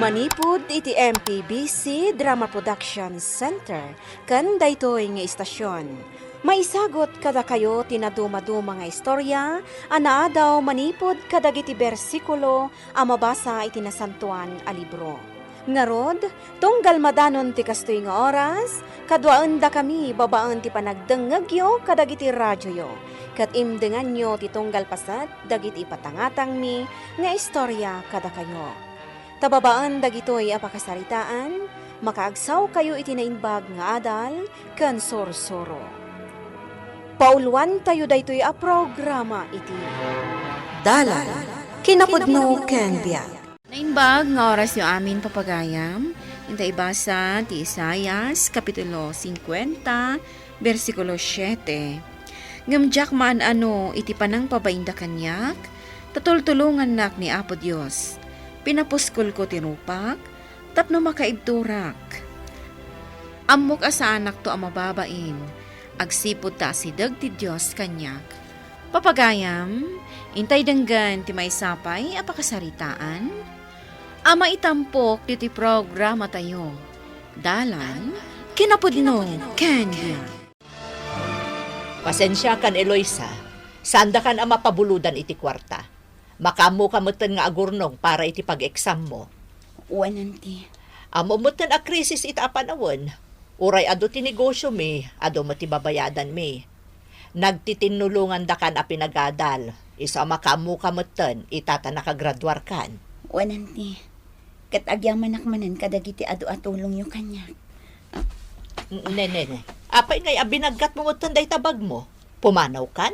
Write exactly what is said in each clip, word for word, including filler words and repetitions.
Manipud iti M P B C Drama Production Center ken daytoy nga istasion, maisagut kadakayo ti nadumaduma nga istorya a naadaw manipud kadagiti bersikulo a mabasa iti Nasantoan a Libro. Ngarud, tunggal madanon ti kastoy nga oras, kaduaendakami babaen ti panagdengngegyo kadagiti radioyo, ket imdenganyo ti tunggal paset dagiti ipatangatangmi nga istorya kadakayo. Ta babaen dagitoy a pakasaritaan, makaagsawkayo iti naimbag nga adal ken sursuro. Pauluantayo daytoy a programa iti Dalan, Kinapudno ken Biag. Naimbag nga orasyo amin, papagayam. Inta ibasa ti Isaias, Kapitulo singkuenta, bersikulo siete. Ngem diak maan-ano iti panangpabainda kaniak, ta tultulongannak ni Apo Dios. Pinapuskolko ti rupak tapno makaibturak. Ammok a saanakto a mababain, agsipud ta asideg ti Dios kaniak. Papagayam, intay denggen ti maysa pay a pakasaritaan a maitampok ditoy programatayo. Dalan, Kinapudno ken Biag. Pasensiakan, Eloisa. Saandakan a mapabulodan iti kuarta. Makaammoka metten nga agurnong para iti pag-eksammo. Wen, Auntie. Ammom metten a krisis ita a panawen. Uray adu ti negosyomi, adu met ti babayadanmi. Nagtitinnulongandakan a pinagadal, isu a makaammoka metten ita ta nakagraduarkan. Wen, Auntie. Ket agyamanak manen kadagiti adu a tulongyo kaniak. N-, ne, ne, ne. Apay ngay a binaggatmo metten dayta bagmo? Pumanawkan?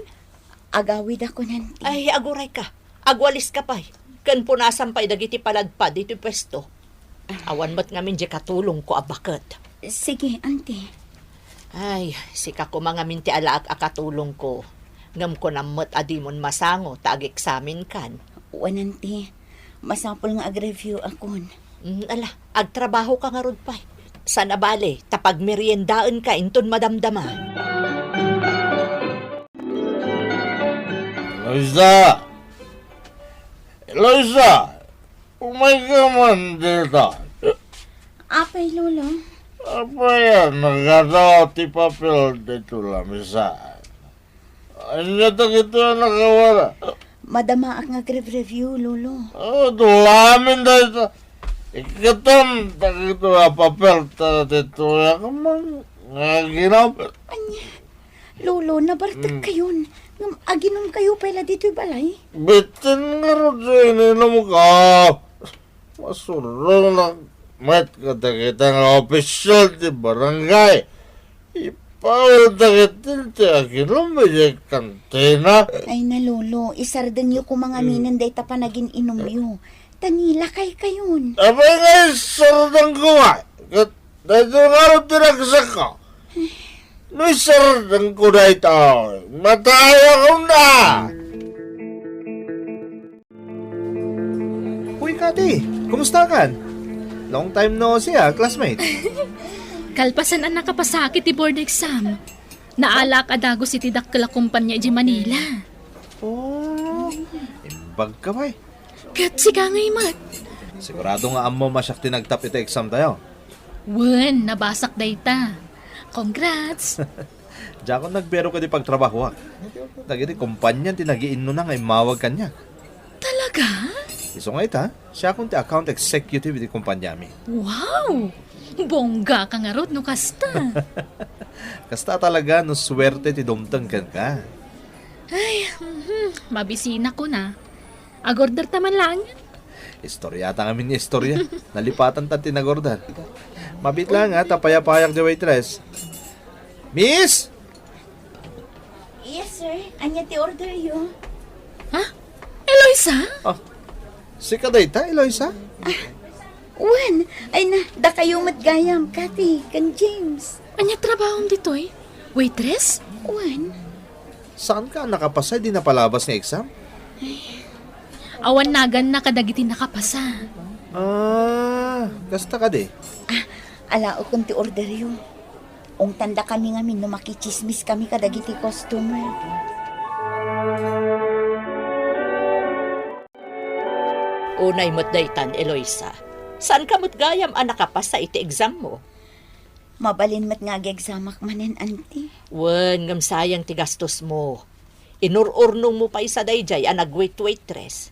Agawidakon, Auntie. Ay, agurayka. Agwaliska pay. Ken punasam pay dagiti paladpad iti puesto. Awan met ngamin diay katulongko a baket. Sige, Auntie. Ay, sika koma ngamin ti alaak a katulongko. Ngem kunam met a dimon masango ta ageksaminkan. Wen, Auntie. Masapul nga ag-review akon. Mm, ala, agtrabahoka ngarud pay. Saan a bale, ta pagmeriendaenka inton madamdama. Eloisa! Eloisa! Umayka man dita. Apay, Lolo? Apay a nagadaw ti papel ditoy lamesa? Ania dagitoy a nakawala? Madamaak nga ag-review, Lolo. Oh, dulamin dayta. Ikkatam dagitoy a papel ta ditoy a man nga aginum. Ania? Lolo, nabartek Mm. kayon. Ngem aginum kayo pay la ditoy balay? Bitin ngarud ti ininumko. Masurrongnak met kadagita nga opisyal ti barangay. Ipaulda ketdi ti aginum idiay kantina. Ay na, Lolo, isardengyo koma ngaminen dayta panagin-inumyo. Ta nilakay kayon. Apay nga isardengko nga? Ket daytoy ngarud ti nagsakko. No isardengko daytoy, matayakon na. Uy, Kati, kumusta kan? Long time no see, ah, classmate. Kalpasan a nakapasakit ti board exam, naalaak a dagus iti dakkel a kumpanya idiay Manila. Oh, imbag ka, bay. Ket sika ngay met. Sigurado nga ammom a siak ti nagtap iti exam tayo. Wen, nabasak dayta. Congrats! Diakon nagbero ket ipagtrabahoak. Dagiti kompanian ti nagiinnuna nga immawag kaniak. Talaga? Isu nga ita, siakon ti account executive iti kompaniami. Wow! Bongga ka ngarud no kasta. Kasta talaga no suerte ti dumteng kenka. Ay, mhm, mabisina ko na. Agorder ta man laeng. Istorya ta ngamin nga istorya. Nalipatan ta ti nagorder. Mabit lang, ha, ta payapayak di waitress. Miss! Yes, sir. Ania ti order yo? Ha? Eloisa? Ah, sika dayta, Eloisa? Wen, ay na, dakayo met gayam, Kathy, ken James. Ania trabahom ditoy? Waitress? Wen. Saanka a nakapasa idi napalabas nga exam? Awan naganna kadagiti nakapasa. Ah, kasta kadi? Ah, alaokon ti orderyo. Ungtandakami ngamin no makitsismiskami kadagiti customer. Unay met daytan, Eloisa. Saanka met gayam a nakapasa iti exam mo? Mabalin met nga ag-examak manen, Auntie. Wen, ngem sayang ti gastos mo. Inur-urnong mo pay sa daydiay a nag-wait-waitress.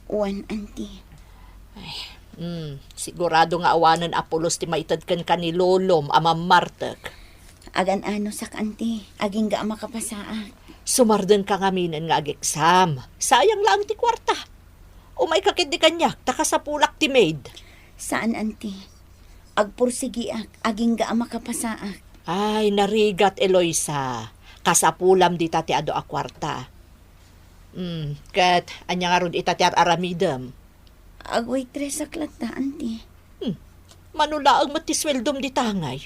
Wen, Auntie. Ay, hmm, sigurado nga awanen a pulos ti maited kenka ni Lolom a mammartek. Agan-anosak, Auntie. Agingga a makapasaak. Sumardenka ngaminen nga ag-exam. Sayang laeng ti kuarta. Umayka ketdi kaniak, ta kasapulak ti maid. Saan, Auntie. Agpursigiak, agingga a makapasaak. Ay, narigat, Eloisa. Kasapulam dita ti adu a kuarta. Hmm, ket ania ngarud ita ti ar-aramidem? Ag-waitress-ak latta, Auntie. Hmm, mano laeng met ti sueldom dita ngay?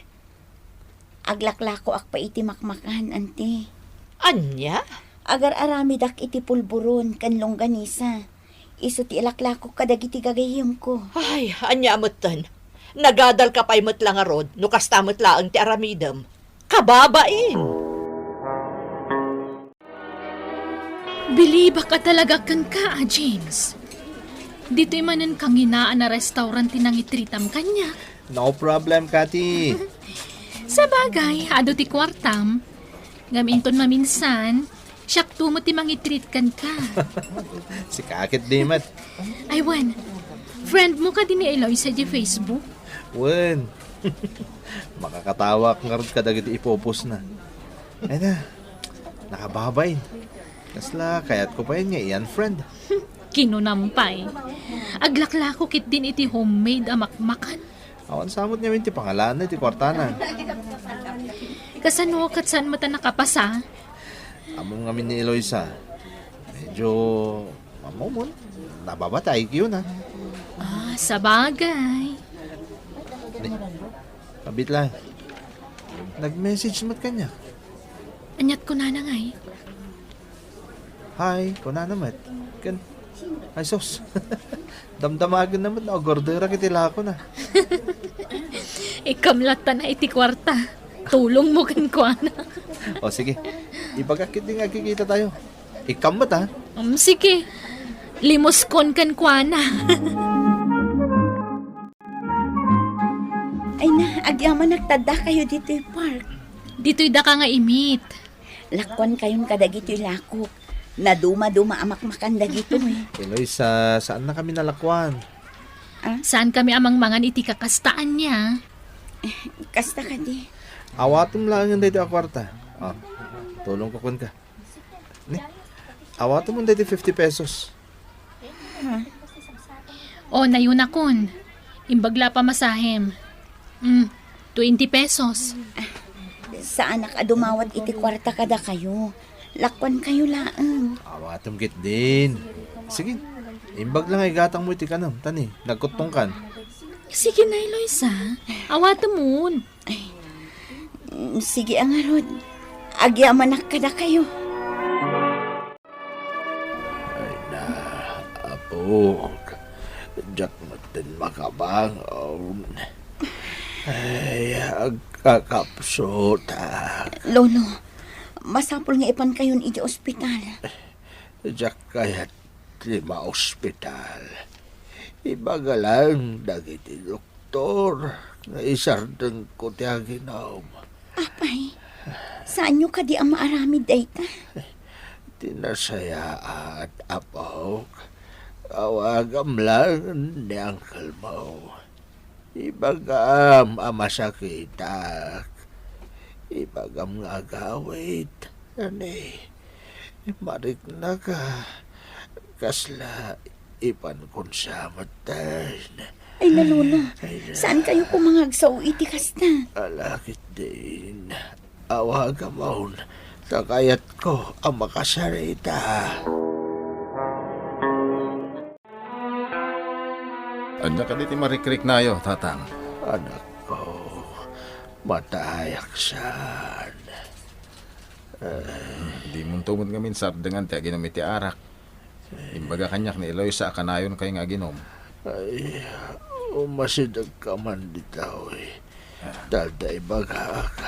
Aglaklakoak pay iti makmakan, Auntie. Ania? Agar-aramidak iti pulburon ken longganisa. Isu ti ilaklakok kadagiti gagayyemko. Ay, ania metten? Nagadalka pay met la ngarud no kasta met laeng ti aramidem. Kababain! Bilibak a talaga kenka, a James. Ditoy manen kanginaan a restaurant ti nangitreatam kaniak. No problem, Kati. Sabagay, adu ti kuartam. Ngem inton maminsan, siakto met ti mangitreat kenka. Sika ket di met. Ay, wen. Friend mo kadi ni Eloisa di Facebook? Wen. Makakatawak ngarud kadagiti ipupostna. Ay na, nakababain. Kasla, kayatko pay nga i-unfriend. Kinunam pay. Aglaklako ketdin iti homemade a makmakan. Awan sa met ngamin ti pangalanna iti kuartana. Kasano ket saan met a nakapasa? Ammom ngamin ni Eloisa. Medyo, ammom, nababa ti I Q na. Ah, sabagay. Ni, abit lang. Nag-message met kaniak. Aniat kunana ngay? Hi, kunana met. Ken, ay sus. Damdamagenna met no agorderak iti lakona. Ikkam latta na iti kuarta. Tulong mo kenkuana. O, sige. Ibagak iti nga agkikita tayo. Ikkam met, ha? Um, sige. Limuskon kenkuana. Ay na, agyamanak ta addakayo ditoy park. Ditoy daka nga imit. Lakuankayon kadagitoy lakok. Naduma-duma a makmakan dagitoy. Eloisa, saan na kami nalakuan? Ah? Saan kami a mangmangan iti kakastaan niya? Kasta kadi. Awatem laengen daytoy a kuarta. Ah, tulongko kenka. Ni, awatem daytoy fifty pesos. O, nayunakon. Imbag la a pamasahem. Mm, twenty pesos. Saanak a dumawat iti kuarta kadakayo. Lakuankayo laeng. Awatem ketdin. Sige, imbag la nga igatangmo iti kanem, ta ni, nagkuttongkan. Sige na, Eloisa. Awatemon. Ay, mm, sige a ngarud. Agyamanak kadakayo. Ay na, apok. Diak metten makabangon. Ay, agkakapsutak. Lolo, masapul nga ipankayon iti ospital. Diak kayat ti maospital. Ibaga lang dagiti doktor nga isardengko ti aginom. Apay, saanyo kadi a maaramid dayta? Ti nasayaat, apok, awagam lang ni uncle mo. Ibagam a masakitak. Ibagam nga agawid. Ani, mariknaka. Kasla ipankon sa metten. Ay, na, Lolo. Ay, na. Saankayo koma nga agsao iti kasta? Ala ketdin. Awagamon, ta kayatko a makasarita. Ania kadi ti marikriknayo, Tatang? Anakko, matayak saan. Dimonto met ngamin sardengan ti aginom iti arak. Imbaga kaniak ni Eloisa a kanayonkay nga aginom. Ay, umasidegka man ditoy. Ah. Dada ibagak.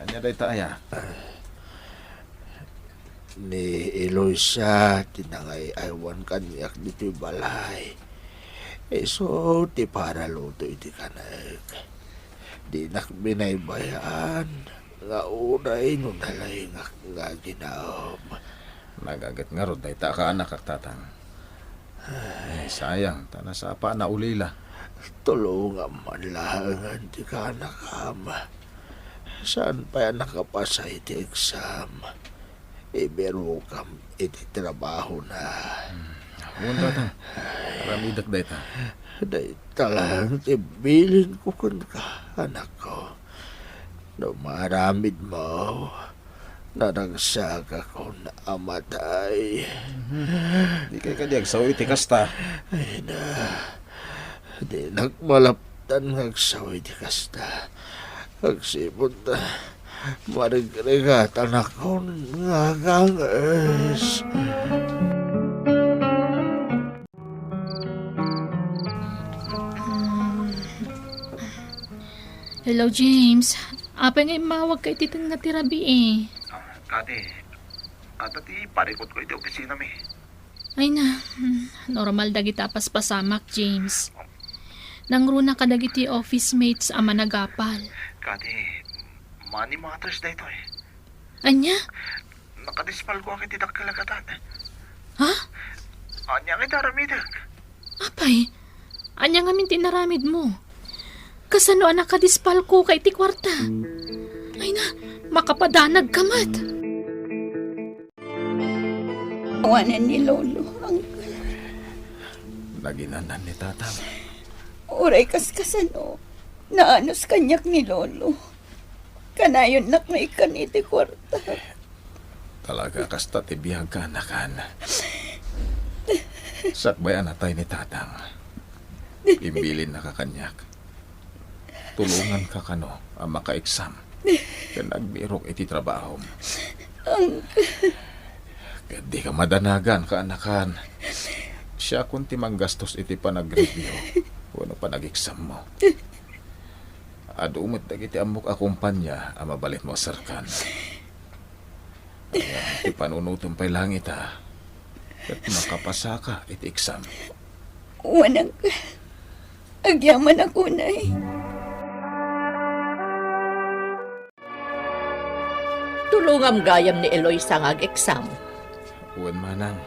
Ania dayta aya? Ni Eloisa ti nangay-aywan kaniak ditoy balay. Isu ti paraluto iti kanek. Dinak binaybay-an nga uray no nalaingak nga aginaem. Nagaget ngarud dayta a kaanakak, Tatang. Ay, sayang, ta nasapa a naulila. Tulongam man laengen ti kaanakam. Saan pay a nakapasa iti exam? Ibirokam iti trabahona. Hmm. Wen, Tatang. Aramidek dayta. Dayta laeng ti bilinko kenka, anakko. No maaramidmo, naragsakakon a matay. Mhm. Dikay kadi agsaw iti kasta. Ay na, dinak malaptan nga agsaw iti kasta. Agsipud ta, marigrigatanakon nga aganges. Hello, James. Apay nga immawagka iti tengnga ti rabii? Ah, Kati, adda ti parikutko iti opisinami. Ay na, hmm, normal dagiti a paspasamak, James. Nangruna kadagiti office mates a managapal. Kati, money matters daytoy. Ania? Nakadispalko iti dakkel a gatad. Ha? Ania nga iti aramidek? Apay, ania ngamin ti inaramidmo? Kasano a nakadispalkoka iti kuarta? Ay na, makapadanagka met. Awanen ni Lolo, Uncle. Naginanan ni Tatang. Uray kas kasano, naanus kaniak ni Lolo. Kanayonnak nga ikkan iti kuarta. Talaga, kasta ti biag, kaanakan. Sakbay a natay ni Tatang, imbilinnaka kaniak. Tulonganka kano a maka-exam ken agbirok iti trabahom. Ang Ket dika madanagan, kaanakan. Siakon ti manggastos iti panag-review wenno panag-exammo. Adu met dagiti ammok a kompania a mabalinmo a serkan. Ania ti panunotem pay laeng ita, ket makapasaka iti exam. Wanang, agyamanak unay. Tulongam gayam ni Eloisa nga ag-exam. Wen, manang.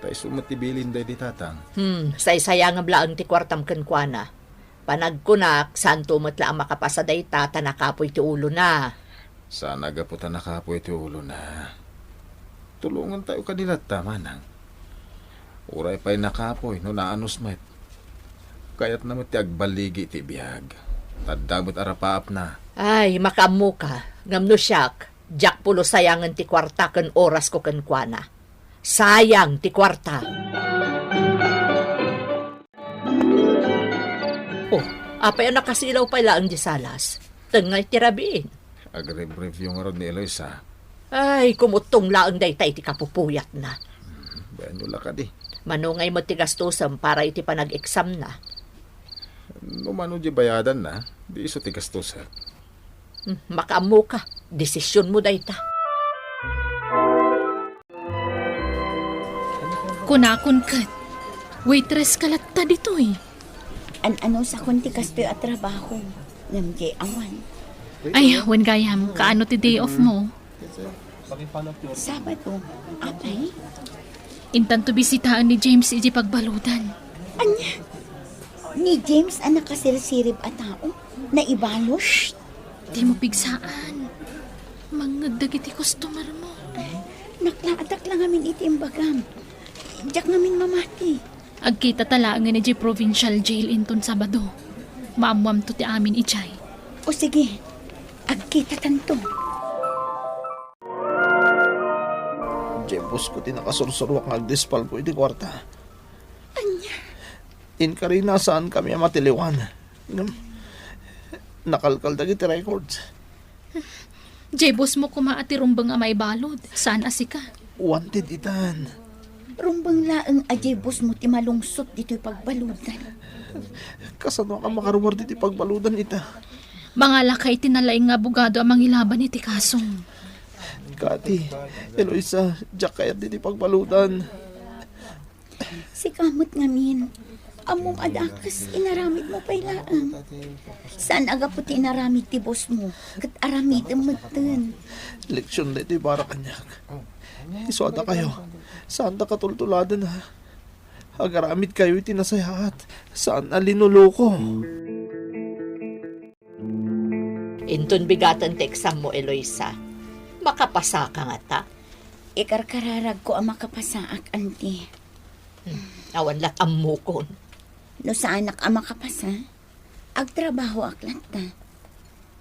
Ta isu met ti bilin daydi tatang. Hmm, saysayangam laeng ti kuartam kenkuana. Panagkunak, saanto met la a makapasa dayta ta nakapuy ti ulona. Saan a gapu ta nakapuy ti ulona. Tulongentayo kadi latta, manang. Uray pay nakapuy no naanus met. Kayatna met ti agballigi iti biag. Ta adda met arapaapna. Ay, makaammoka. Ngem no siak, diak pulos sayangen ti kuarta ken orasko kenkuana. Sayang ti kuarta. Oh, apay a nakasilaw pay laeng di salas? Tengngay ti rabiin. Agrevrev-review ngarud ni Eloisa. Ay, kumuttong laeng dayta iti kapupuyatna. Hmm, bayanyo la kadi. Mano ngay met ti gastosem para iti panag-examna? No mano di bayadanna, di isu ti gastosek. Hmm, makaammoka. Desisionmo dayta. Kunakon ket, waitress ka latta ditoy. An-anusakon ti kastoy a trabaho, ngem di awan. Ay, wen gayam, kaano ti day off mo? Sabado, apay? Intanto bisitaen ni James iti pagbaludan. Ania? Ni James a nakasirsirib a tao? Naibalud? Shh! Dimo pigsaan. Mangngeg dagiti customer mo. Naklaatak la ngamin iti imbagam. Diak ngamin mamati. Agkitata laengen idiay provincial jail inton Sabado. Maammoamto ti amin idiay. O sige, agkitatanto. Diay boss ko ti nakasursuruak nga agdispalko iti kuarta. Ania? Inkarina, saankami a matiliwan. Ngem, nakalkal dagiti records. Diay boss mo koma a ti rumbeng a maibalud, saan a sika. Wanted itan. Rumbeng laeng a diay boss mo ti malungsot ditoy pagbaludan. Kasano a makaruar ditoy pagbaludan ita? Mangalaka iti nalaing nga abogado a mangilaban iti kasom. Kati, Eloisa, diak kayat ditoy pagbaludan. Sika met ngamin. Ammom a dakes, inaramidmo pay laeng. Saan a gapu ti inaramid ti bossmo, ket aramidem metten. Leksion daytoy para kaniak. Isu a dakayo, saanda katultuladen, ha? Agaramidkayo iti nasayaat, saan a linuko. Inton bigaten ti exammo, Eloisa. Makapasaka ngata? Ikarkararagko a makapasaak, anti. Hmm, awan lat ammokon. No saanak a makapasa, agtrabahoak latta.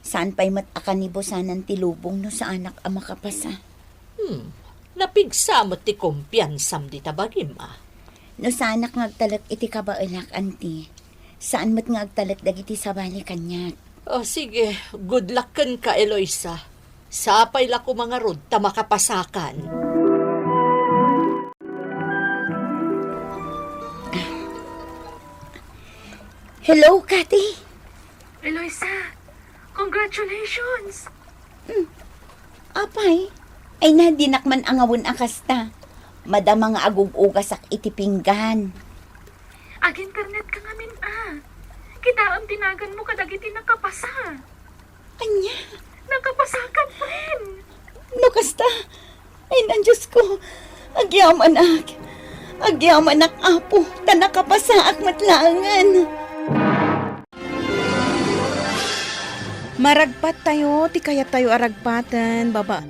Saan pay met a kanibusanan ti lubong no saanak a makapasa. Hmm, napigsa met ti kumpiansam dita bagim, a. No saanak nga agtalek iti kabaelak, anti, saan met nga agtalek dagiti sabali kaniak. O, sige, good luck kenka, Eloisa. Sapay la koma ngarud ta makapasakan. Hello, Kati. Eloisa, congratulations! Hmm. Apay, ay na, dinak man angawen a kasta. Madama nga agug-ugasak iti pinggan. Ag-internet ka ngamin, a. Kitaem ti naganmo kadagiti nakapasa. Ania? Nakapasaka, friend! No kasta, ay na, Diosko, agyamanak. Agyamanak, Apo, ta nakapasaak met laengen. Maragpattayo ti kayattayo a ragpaten, baba.